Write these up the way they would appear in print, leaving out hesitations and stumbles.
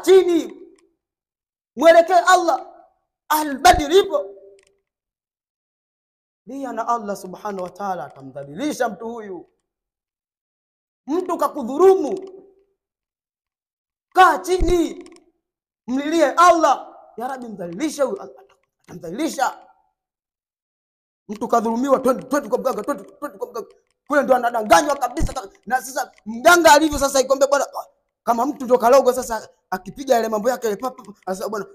chini, mwelekee Allah. Ahlul Badr ipo. Lia na Allah subhanahu wa ta'ala atamdhalilisha mtu huyu. Mtu kakudhurumu, kaa chini, mlilie Allah, ya Rabbi mdhalilisha huyu, atamdhalilisha. Mtu kadhulumiwa, twende twende kwa mganga, twende twende kwa mganga. Kule ndo anadanganywa kabisa. Na sasa mganga alivyo sasa, ikombe bwana, kama mtu ndo kalogo sasa, akipiga yale mambo yake papa, sasa bwana,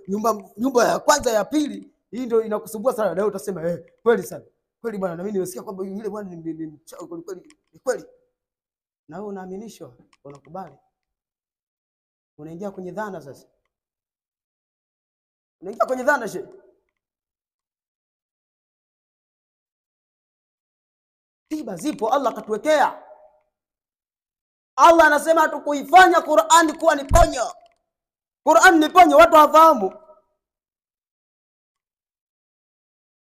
nyumba ya kwanza ya pili hii ndio inakusumbua sana. Leo utasema kweli sana, kweli bwana, na mimi nimesikia kwamba yule bwana ni mchawi kweli kweli, ni kweli. Na wewe unaaminishwa, unakubali, unaingia kwenye dhana sasa, unaingia kwenye dhana shehe. Tiba zipo, Allah katuwekea. Allah anasema hatukuifanya Qur'an kuwa ni ponyo. Qur'an ni ponyo, watu hawafahamu.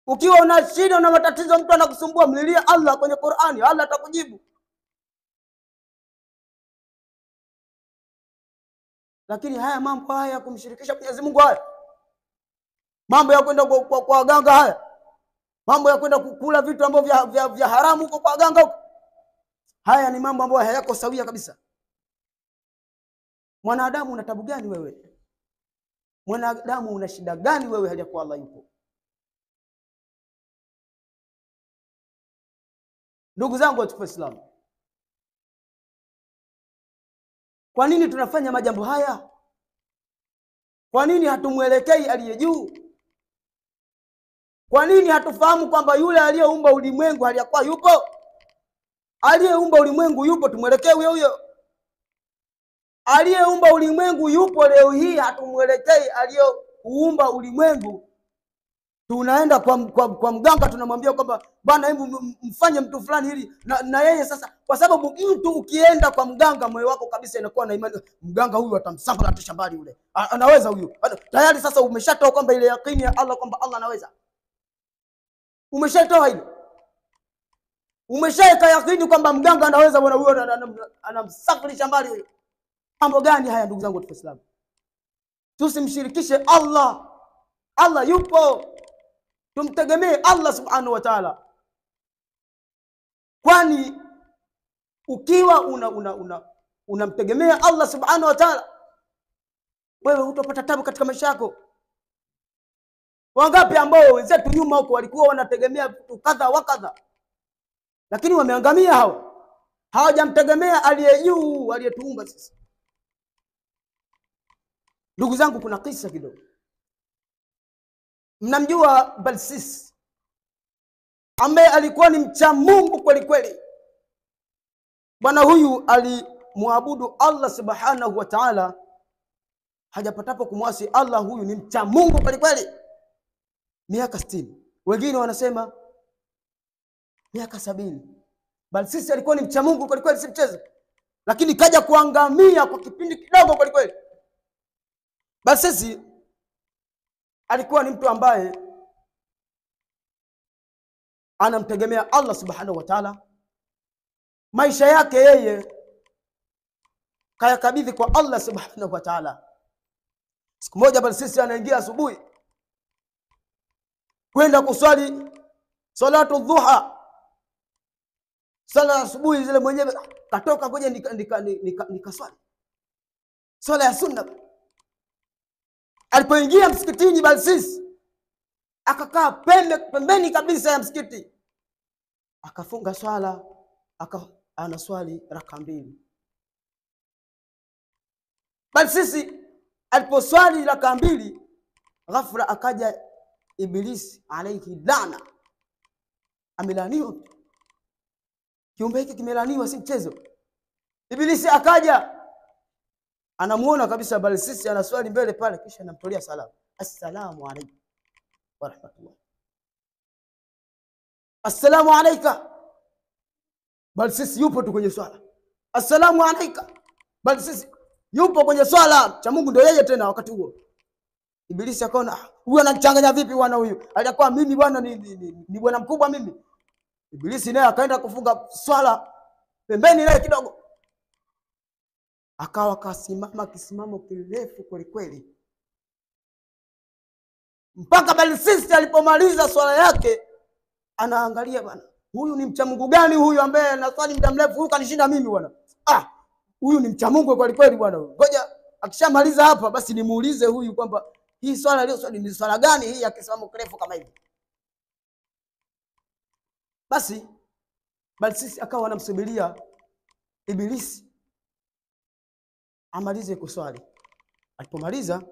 Ukiwa una shida na matatizo, mtu anakusumbua, mlilie Allah kwenye Qur'ani, Allah atakujibu. Lakini haya mambo haya kumshirikisha Mwenyezi Mungu, haya mambo ya kwenda kwa waganga, haya mambo ya kwenda kukula vitu ambavyo vya haramu huko kwa waganga huko, haya ni mambo ambayo hayako sawia kabisa. Mwanadamu una tabu gani wewe? Mwanadamu una shida gani wewe hali ya kuwa Allah yupo? Ndugu zangu watukufu Waislamu, kwa nini tunafanya majambo haya? Kwa nini hatumuelekei aliye juu? Kwa nini hatufahamu kwamba yule aliyeumba ulimwengu aliyakuwa yupo? Aliyeumba ulimwengu yupo, tumuelekee huyo huyo. Aliyeumba ulimwengu yupo leo hii, hatumuelekei aliyeuumba ulimwengu. Tunaenda kwa mganga, tunamwambia kwamba bwana, hebu mfanye mtu fulani hili na yeye sasa. Kwa sababu mtu ukienda kwa mganga, moyo wako kabisa inakuwa na imani, mganga huyu atamsambaratisha mbali yule, anaweza huyu. Tayari sasa umeshatoa kwamba ile yakini ya Allah kwamba Allah anaweza, umeshatoa ile, umeshaeka yakini kwamba mganga anaweza, bwana huyo anamsafirisha mbali huyo. Mambo gani haya ndugu zangu wa Kiislamu? Tusimshirikishe Allah. Allah yupo, tumtegemee Allah subhanahu wa ta'ala. Kwani ukiwa unamtegemea Allah subhanahu wa ta'ala, wewe hutopata tabu katika maisha yako. Wangapi ambao wenzetu nyuma huko walikuwa wanategemea vitu kadha wa kadha, lakini wameangamia hao. Hawajamtegemea aliye juu, aliyetuumba sisi. Ndugu zangu, kuna kisa kidogo. Mnamjua Balsis ambaye alikuwa ni mcha Mungu kweli kweli. Bwana huyu alimwabudu Allah subhanahu wa ta'ala, hajapatapo kumwasi Allah. Huyu ni mcha Mungu kweli kweli. Miaka 60, wengine wanasema miaka 70. Balsis alikuwa ni mcha Mungu kweli kweli, si mchezo. Lakini kaja kuangamia kwa kipindi kidogo kweli kweli. Balsis alikuwa ni mtu ambaye anamtegemea Allah subhanahu wa ta'ala. Maisha yake yeye kayakabidhi kwa Allah subhanahu wa ta'ala. Siku moja Balsis anaingia asubuhi kwenda kuswali salatu dhuha, sala asubuhi zile, mwenyewe katoka kwenye nikaswali swala ya sunna. Alipoingia msikitini Balsis akakaa pembeni kabisa ya msikiti, akafunga swala, anaswali raka mbili. Balsis aliposwali raka mbili, ghafla akaja Ibilisi alayhi laana. Amelaniwa kiumbe hiki, kimelaniwa, si mchezo. Ibilisi akaja, anamuona kabisa Balsis anaswali mbele pale, kisha anamtolea salamu, assalamu alaykum wa rahmatullah, assalamu alayka. Balsis yupo tu kwenye swala, assalamu alayka. Balsis yupo kwenye swala, cha Mungu ndio yeye tena wakati huo. Ibilisi akaona huyu anachanganya vipi bwana huyu? Alikuwa mimi bwana ni bwana mkubwa mimi. Ibilisi naye akaenda kufunga swala pembeni naye kidogo. Akawa kasimama kisimamo kirefu kweli kweli mpaka Balsisi alipomaliza swala yake, anaangalia bwana, huyu ni mcha Mungu gani huyu ambaye anaswali muda mrefu, huyu kanishinda mimi bwana. Ah, huyu ni mcha Mungu kweli kweli bwana. Ngoja akishamaliza hapa basi nimuulize huyu kwamba hii swala aliyoswali ni swala gani hii ya kisimamo kirefu kama hivi. Basi Balsisi akawa anamsubiria Ibilisi amalize kuswali. Alipomaliza,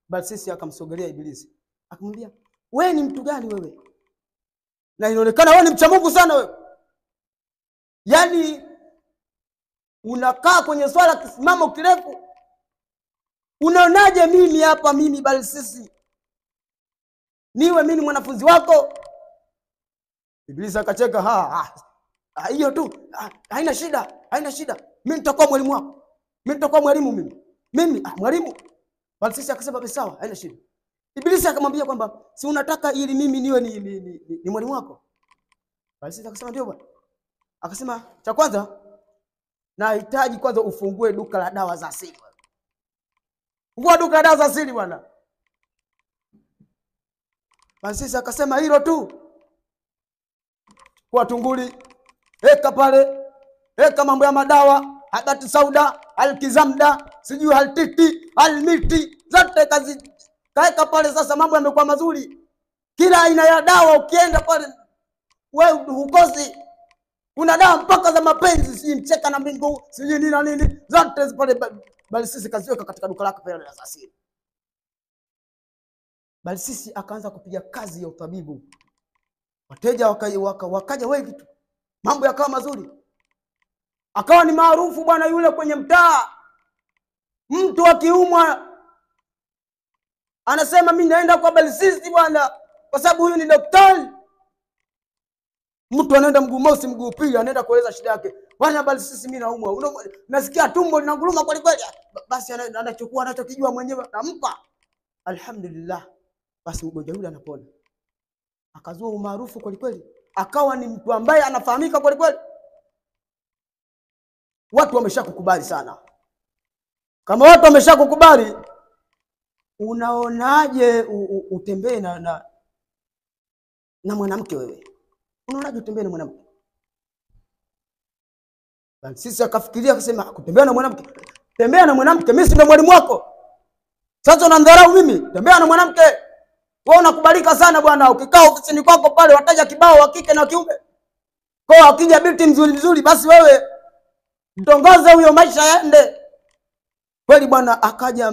Balsisi akamsogelea Ibilisi akamwambia, wewe ni mtu gani wewe? Na inaonekana wewe ni mcha Mungu sana wewe. Yaani unakaa kwenye swala kisimamo kirefu. Unaonaje mimi hapa mimi Balsisi niwe mimi mwanafunzi wako? Ibilisi akacheka, ha hiyo tu, haina shida, haina shida. Mimi nitakuwa mwalimu wako. Mimi nitakuwa mwalimu mimi. Mimi mwalimu. Balsisi akasema sawa, haina shida. Ibilisi akamwambia kwamba si unataka ili mimi niwe ni mwalimu wako? Balsisi akasema ndio bwana. Akasema cha kwanza nahitaji kwanza ufungue duka la dawa za asili. Fungua duka la dawa za asili bwana. Balsisi akasema hilo tu. Kwa tunguli, eka pale, eka mambo ya madawa, habati sauda, alkizamda, sijui altiti, almiti, zote kazi kaeka pale. Sasa mambo yamekuwa mazuri. Kila aina ya dawa ukienda pale wewe hukosi. Kuna dawa mpaka za mapenzi, sijui mcheka na mbingu, sijui nini na nini, zote pale Balsisi kaziweka katika duka lake pale la asili. Balsisi akaanza kupiga kazi ya utabibu. Wateja wakaja wengi tu. Mambo yakawa mazuri. Akawa ni maarufu bwana yule kwenye mtaa. Mtu akiumwa anasema mimi naenda kwa Balsisi bwana, kwa sababu huyu ni daktari. Mtu anaenda mguu mosi mguu pili, anaenda kueleza shida yake. Bwana Balsisi mimi naumwa. Nasikia tumbo linanguruma kweli kweli. Basi anachukua anachokijua mwenyewe anampa. Alhamdulillah. Basi mgonjwa yule anapona. Akazua umaarufu kweli kweli. Akawa ni mtu ambaye anafahamika kweli kweli. Watu wameshakukubali sana. Kama watu wameshakukubali, unaonaje utembee na mwanamke wewe? Unaonaje utembee na mwanamke? Sisi akafikiria akasema kutembea na mwanamke. Tembea na mwanamke, mimi si ndo mwalimu wako. Sasa unamdharau mimi? Tembea na mwanamke. Wewe unakubalika sana bwana, ukikaa ofisini kwako pale wataja kibao wa kike na kiume. Kwa akija binti mzuri mzuri basi wewe mtongoze huyo, maisha yaende. Kweli bwana, akaja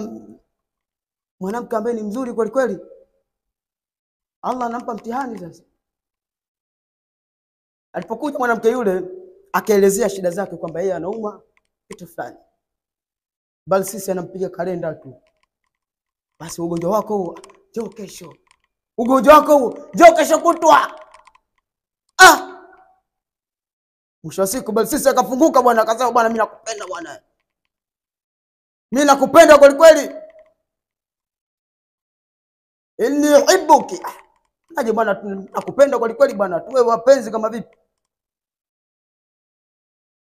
mwanamke ambaye ni mzuri kweli kweli. Allah anampa mtihani sasa. Alipokuja mwanamke yule akaelezea shida zake kwamba yeye anauma kitu fulani. Balsisi anampiga kalenda tu. Basi ugonjwa wako huo njoo kesho. Ugonjwa wako huo njoo kesho kutwa. Ah! Mwisho wa siku Balsisi akafunguka bwana, akasema bwana mimi nakupenda bwana. Mimi nakupenda kweli kweli. Inni uhibbuki. Aje bwana nakupenda kweli kweli bwana, tuwe wapenzi kama vipi?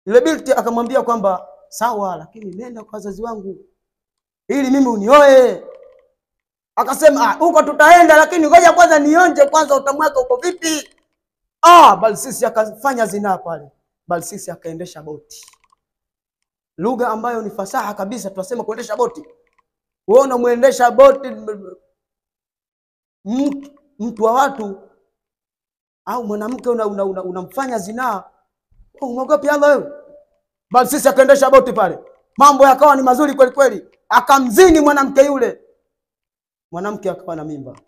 Yule binti akamwambia kwamba sawa, lakini nenda kwa wazazi wangu ili mimi unioe. Akasema huko tutaenda, lakini ngoja kwanza nionje kwanza utamweka uko vipi. Balsisi akafanya zinaa pale. Balsisi akaendesha boti. Lugha ambayo ni fasaha kabisa tunasema kuendesha boti. Wewe unamuendesha boti mtu wa watu au mwanamke unamfanya zinaa. Umogopi Allah wewe? Balsisi akaendesha boti pale. Mambo yakawa ni mazuri kweli kweli. Akamzini mwanamke yule. Mwanamke akawa na mimba.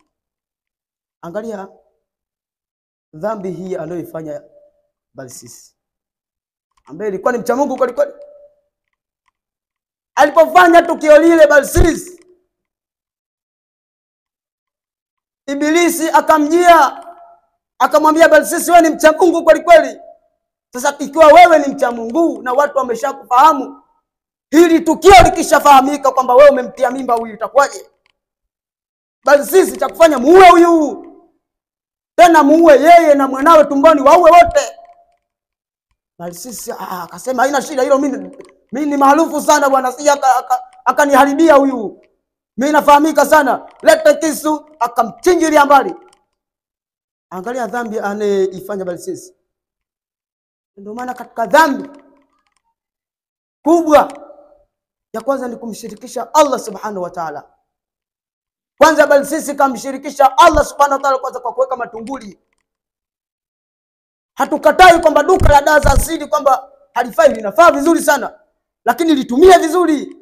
Angalia dhambi hii aliyoifanya Balsisi, ambaye ilikuwa ni mcha Mungu kweli kweli. Alipofanya tukio lile Balsisi, Ibilisi akamjia akamwambia Balsisi, wewe ni mcha Mungu kweli kweli. Sasa ikiwa wewe ni mcha Mungu na watu wameshakufahamu, hili tukio likishafahamika kwamba wewe umemtia mimba huyu itakuwaje? Balsisi cha kufanya muue huyu. Tena muue yeye na mwanawe tumboni, waue wote. Balsisi akasema haina shida hilo, mimi Mimi ni maarufu sana bwana, sija akaniharibia huyu. Mimi nafahamika sana. Leta kisu, akamchinjilia mbali. Angalia dhambi anayeifanya Balsisi. Ndio maana katika dhambi kubwa ya kwanza ni kumshirikisha Allah Subhanahu wa Ta'ala. Kwanza Balsisi kamshirikisha Allah Subhanahu wa Ta'ala kwanza kwa kuweka matunguli. Hatukatai kwamba duka la dawa za asili kwamba halifai, linafaa vizuri sana, lakini litumie vizuri.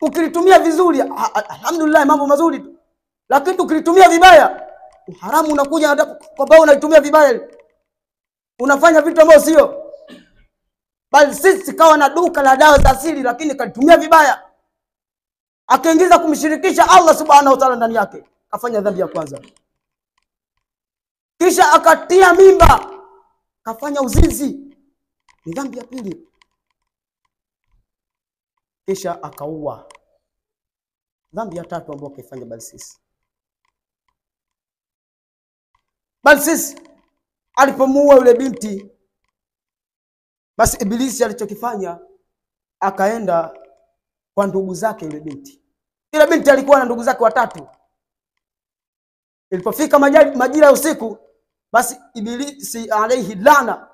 Ukilitumia vizuri alhamdulillah, mambo mazuri tu. Lakini ukilitumia vibaya, uharamu unakuja kwamba unaitumia vibaya, unafanya vitu ambavyo sio. Balsisi kawa na duka la dawa za asili, lakini kalitumia vibaya, akaingiza kumshirikisha Allah Subhanahu wa Ta'ala ndani yake, kafanya dhambi ya kwanza. Kisha akatia mimba, kafanya uzinzi, ni dhambi ya pili. Kisha akaua, dhambi ya tatu ambayo kaifanya Balsisi. Balsisi alipomuua yule binti, basi Ibilisi alichokifanya akaenda kwa ndugu zake yule binti. Yule binti alikuwa na ndugu zake watatu. Ilipofika majira ya usiku, basi Ibilisi alayhi lana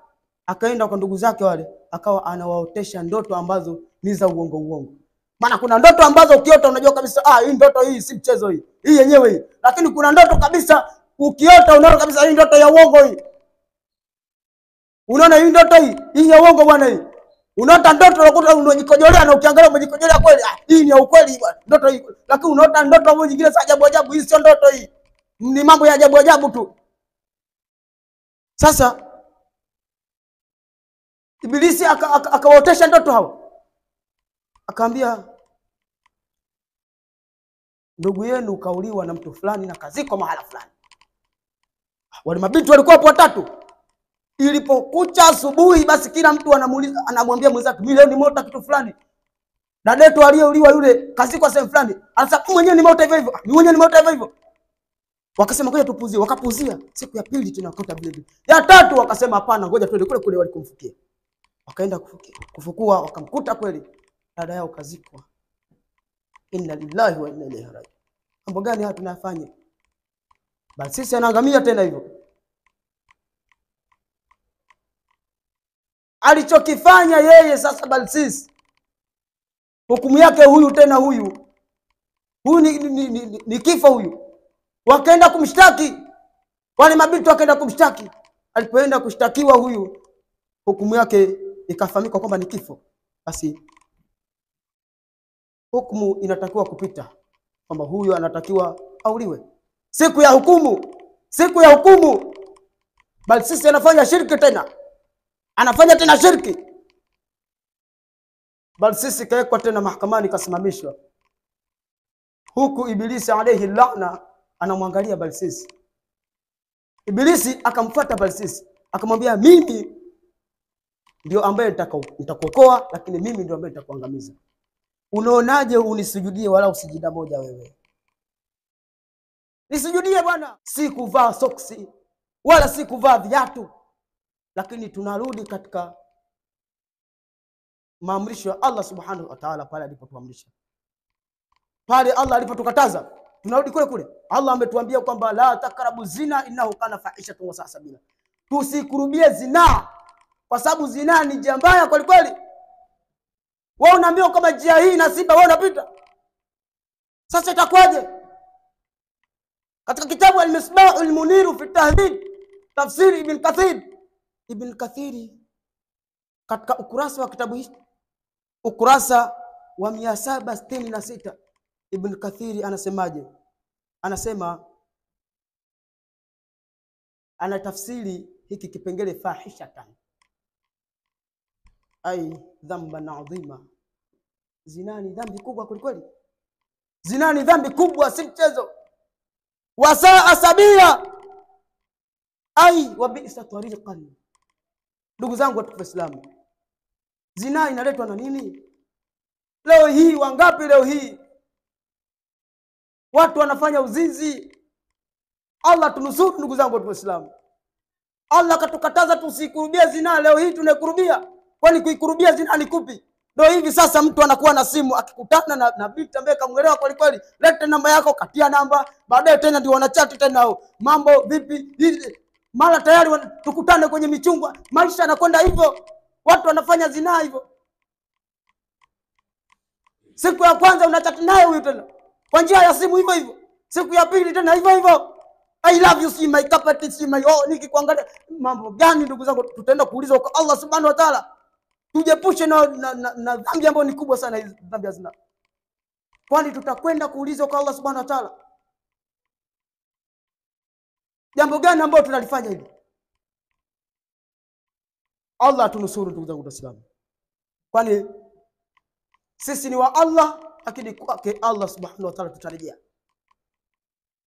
akaenda kwa ndugu zake wale, akawa anawaotesha ndoto ambazo ni za uongo uongo. Maana kuna ndoto ambazo ukiota unajua kabisa, ah, hii ndoto hii si mchezo hii, hii yenyewe hii. Lakini kuna ndoto kabisa ukiota unaona kabisa hii ndoto ya uongo hii. Unaona hii ndoto hii, hii ya uongo bwana hii. Unaota ndoto unakuta unajikojolea na ukiangalia umejikojolea kweli, ah, hii ni ya ukweli bwana, ndoto hii. Lakini unaota ndoto ambazo nyingine za ajabu ajabu, hii sio ndoto hii. Ni mambo ya ajabu ajabu tu. Sasa Ibilisi akawaotesha ndoto hao. Akaambia ndugu yenu kauliwa na mtu fulani na kazikwa mahala fulani. Wale mabinti walikuwa hapo watatu. Ilipokucha asubuhi, basi kila mtu anamuuliza, anamwambia mwenzake, mimi leo nimeota kitu fulani. Dada yetu aliyeuliwa yule kazikwa sehemu fulani. Anasema mimi mwenyewe nimeota hivyo hivyo. Mimi mwenyewe nimeota hivyo hivyo. Wakasema ngoja tupuzie, wakapuzia. Siku ya pili tunakuta vile vile. Ya tatu wakasema hapana, ngoja twende kule kule walikomfukia. Wakaenda kufukua, wakamkuta kweli dada yao kazikwa. Inna lillahi wa inna ilaihi raji'un. Mambo gani haya tunayafanya? Basi sisi anaangamia tena hivyo. Alichokifanya yeye sasa Balsisi, hukumu yake huyu tena huyu. Huyu ni kifo huyu. Wakaenda kumshtaki. Wale mabinti wakaenda kumshtaki. Alipoenda kushtakiwa huyu, hukumu yake ikafahamika kwamba ni kifo. Basi hukumu inatakiwa kupita kwamba huyu anatakiwa auliwe. Siku ya hukumu, siku ya hukumu, Balsisi anafanya shirki tena. Anafanya tena shirki. Balsisi kaekwa tena mahakamani, kasimamishwa. Huku Ibilisi alayhi laana anamwangalia Balsisi. Ibilisi akamfuata Balsisi, akamwambia mimi ndio ambaye nitakuokoa, lakini mimi ndio ambaye nitakuangamiza. Unaonaje unisujudie wala usijida moja wewe? Nisujudie bwana. Si kuvaa soksi wala si kuvaa viatu, lakini tunarudi katika maamrisho ya Allah Subhanahu wa Ta'ala pale alipotuamrisha. Pale Allah alipotukataza, tunarudi kule kule. Allah ametuambia kwamba la takrabu zina innahu kana fahishatan wa sa'a sabila. Tusikurubie zina, kwa sababu zina ni njia mbaya kweli kweli. Wewe unaambiwa kama njia hii na simba, wewe unapita. Sasa itakuwaje? Katika kitabu Al-Misbah al-Munir fi Tahdhib, tafsiri Ibn Kathir. Ibn Kathiri katika ukurasa wa kitabu hiki, ukurasa wa 766, Ibn Kathiri anasemaje? Anasema, anatafsiri hiki kipengele fahishatan, ai dhamban adhima. Zina ni dhambi kubwa kweli kweli. Zina ni dhambi kubwa, si mchezo. Wasaa sabila, ai wa bi'sa tariqan. Ndugu zangu watukufu Waislamu, zina inaletwa na nini? Leo hii wangapi leo hii watu wanafanya uzinzi? Allah tunusuru ndugu zangu watukufu Waislamu. Allah katukataza tusikurubie zina, leo hii tunakurubia. Kwani kuikurubia zina ni kupi? Ndio hivi sasa mtu anakuwa na simu akikutana na binti ambaye kamuelewa kweli kweli, lete namba yako, katia namba, baadaye tena ndio wanachati tena hao. Mambo vipi? Mara tayari tukutane kwenye michungwa. Maisha yanakwenda hivyo. Watu wanafanya zinaa hivyo. Siku ya kwanza unachati naye huyu tena kwa njia ya simu hivyo hivyo. Siku ya pili tena hivyo hivyo. I love you, see my carpet, see my oh, nikikuangalia. Mambo gani ndugu zangu tutaenda kuulizwa kwa Allah Subhanahu wa Ta'ala. Tujepushe na dhambi ambayo ni kubwa sana, hizi dhambi ya zina. Kwani tutakwenda kuulizwa kwa Allah Subhanahu wa Ta'ala. Jambo gani ambalo tunalifanya hivi? Allah atunusuru ndugu zangu Waislamu. Kwani sisi ni wa Allah, lakini kwake Allah Subhanahu wa Ta'ala tutarejea.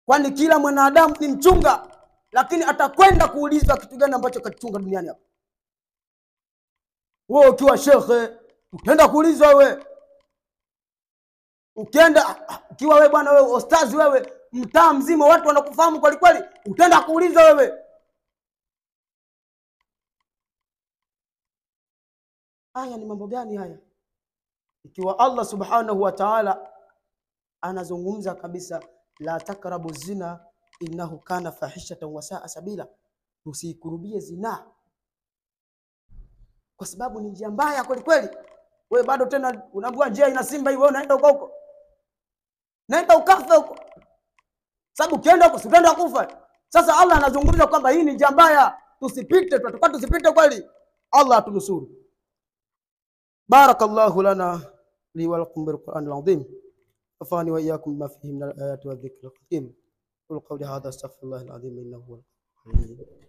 Kwani kila mwanadamu ni mchunga, lakini atakwenda kuulizwa kitu gani ambacho kachunga duniani hapa. Wewe ukiwa shekhe utaenda kuulizwa wewe. Ukienda ukiwa wewe bwana wewe ustazi wewe, mtaa mzima watu wanakufahamu kweli kweli, utaenda kuulizwa wewe. Haya ni mambo gani haya? Ikiwa Allah Subhanahu wa Ta'ala anazungumza kabisa, la takrabu zina innahu kana fahishatan wa saa sabila, usikurubie zina kwa sababu ni njia mbaya kweli kweli. Wewe bado tena unaambiwa njia ina simba hivi, wewe unaenda huko huko. Naenda ukafa huko. Sababu ukienda huko utaenda kufa. Sasa Allah anazungumza kwamba hii ni njia mbaya, tusipite, tutakuwa tusipite kweli. Allah atunusuru. Barakallahu lana li wa lakum bil Qur'anil azim. Afani wa iyyakum bima fihi min al-ayati wa dhikril hakim. Qul qawli hadha astaghfirullahal azim innahu huwal ghafurur rahim.